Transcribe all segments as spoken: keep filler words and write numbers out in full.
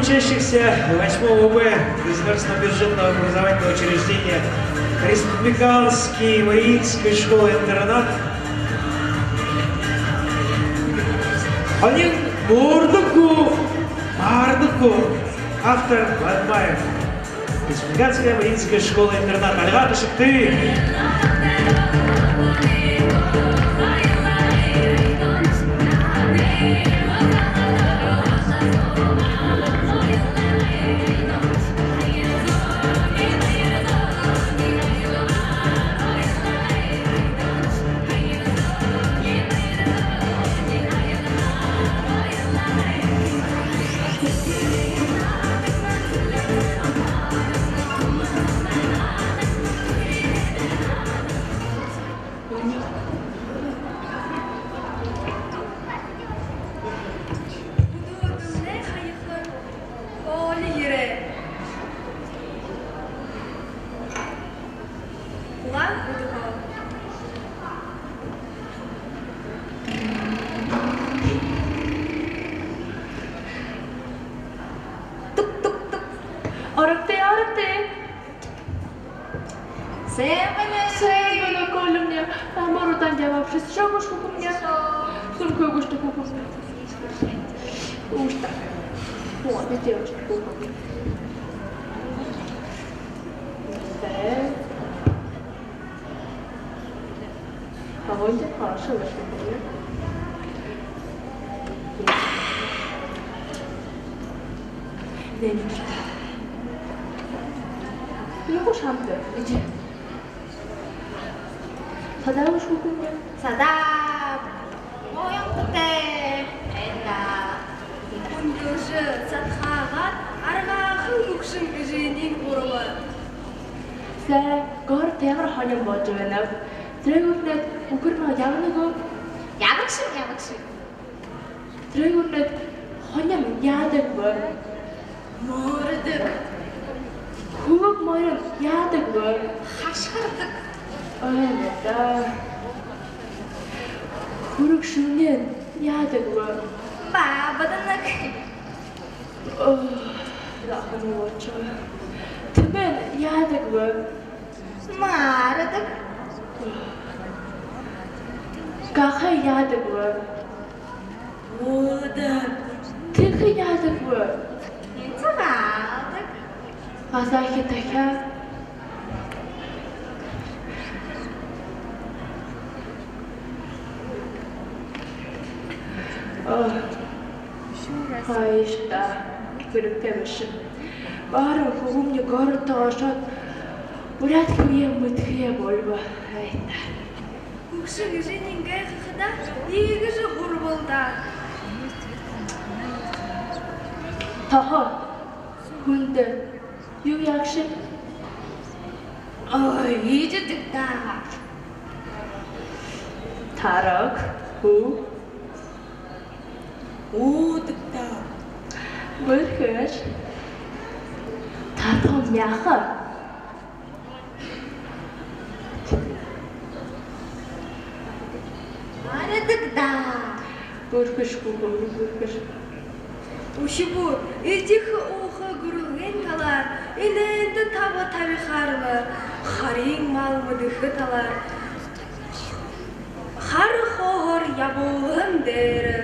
Учащихся восьмого Б государственного бюджетного образовательного учреждения Республиканский воинский школа-интернат. Хонин мордоку, мордоку. Автор Бадмаев. Республиканская воинская школа-интернат. Альга ташагты. Үдөөдэнэй хаяхар хоолой ерээ. Улаан үдүгөө. Тук, тук, тук. Орогты, орогты. Сайн байна. Сайн байна, Колёмни. Ямар удаан ябаабши? Шоогош, хүхэмни. Шоо. Сүмхөө гүшта, хүхэмни. Гүшта. Вот, эдеэш, хүхэмни. Сайн. Хавонди хаша лэштэхэ. Нэмтэ. Юу шамда? Эди. Садаа үшөө хүнгэ? Садаа. Моёнтой. Энда. Хүндэлжэ, садхаагаад, аргаахан хүгшэн эжынь гурба. Зай, город ямар һонин боложо байнаб. Тэрэ үгэнүүд үхэр маа ябана гү? Ябагши, ябагши. Тэрэ үгэнүүд һонин яадаг бэ? Мордог. Хүбэг морин яадаг бэ? Хашхардаг. Ой, да. Хүрэгшэлнай яадаг бэ? Бабаданаг. Оо, лахан ууча. Тэмээн яадаг бэ? Маарадаг. Гахай яадаг бэ? Уудаг. Тэхэ яадаг бэ? Энцэ гаадаг. Асахи тахяа. Оо. Хайшта, хэрэгтэй бэшэ. Баһа хүгшэмни городтоо ошоод, буряад хэлэеэ мэдэхэеэ болбо. Хайта. Хүгшэн эжынь гайхахада, иигэжэ һурбал даа. Тоһо, хүндэ, юу яагши? Ой, иидэдэг даа. Тараг, хүү. Уудаг даа. Бэрхэш. Татан мяха. Арадаг даа. Бэрхэш, хүхэмни, бэрхэш. Үшөө, эдихэ ууха гүрэлгын талаар, энээндэ таба табихаар лэ, харин мал мэдэхэ талаар, хара хооһоор ябуулһан дээрэ.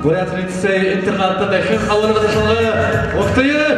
Буряад лицей-интернатта дахин халуун бадаршалга угтая.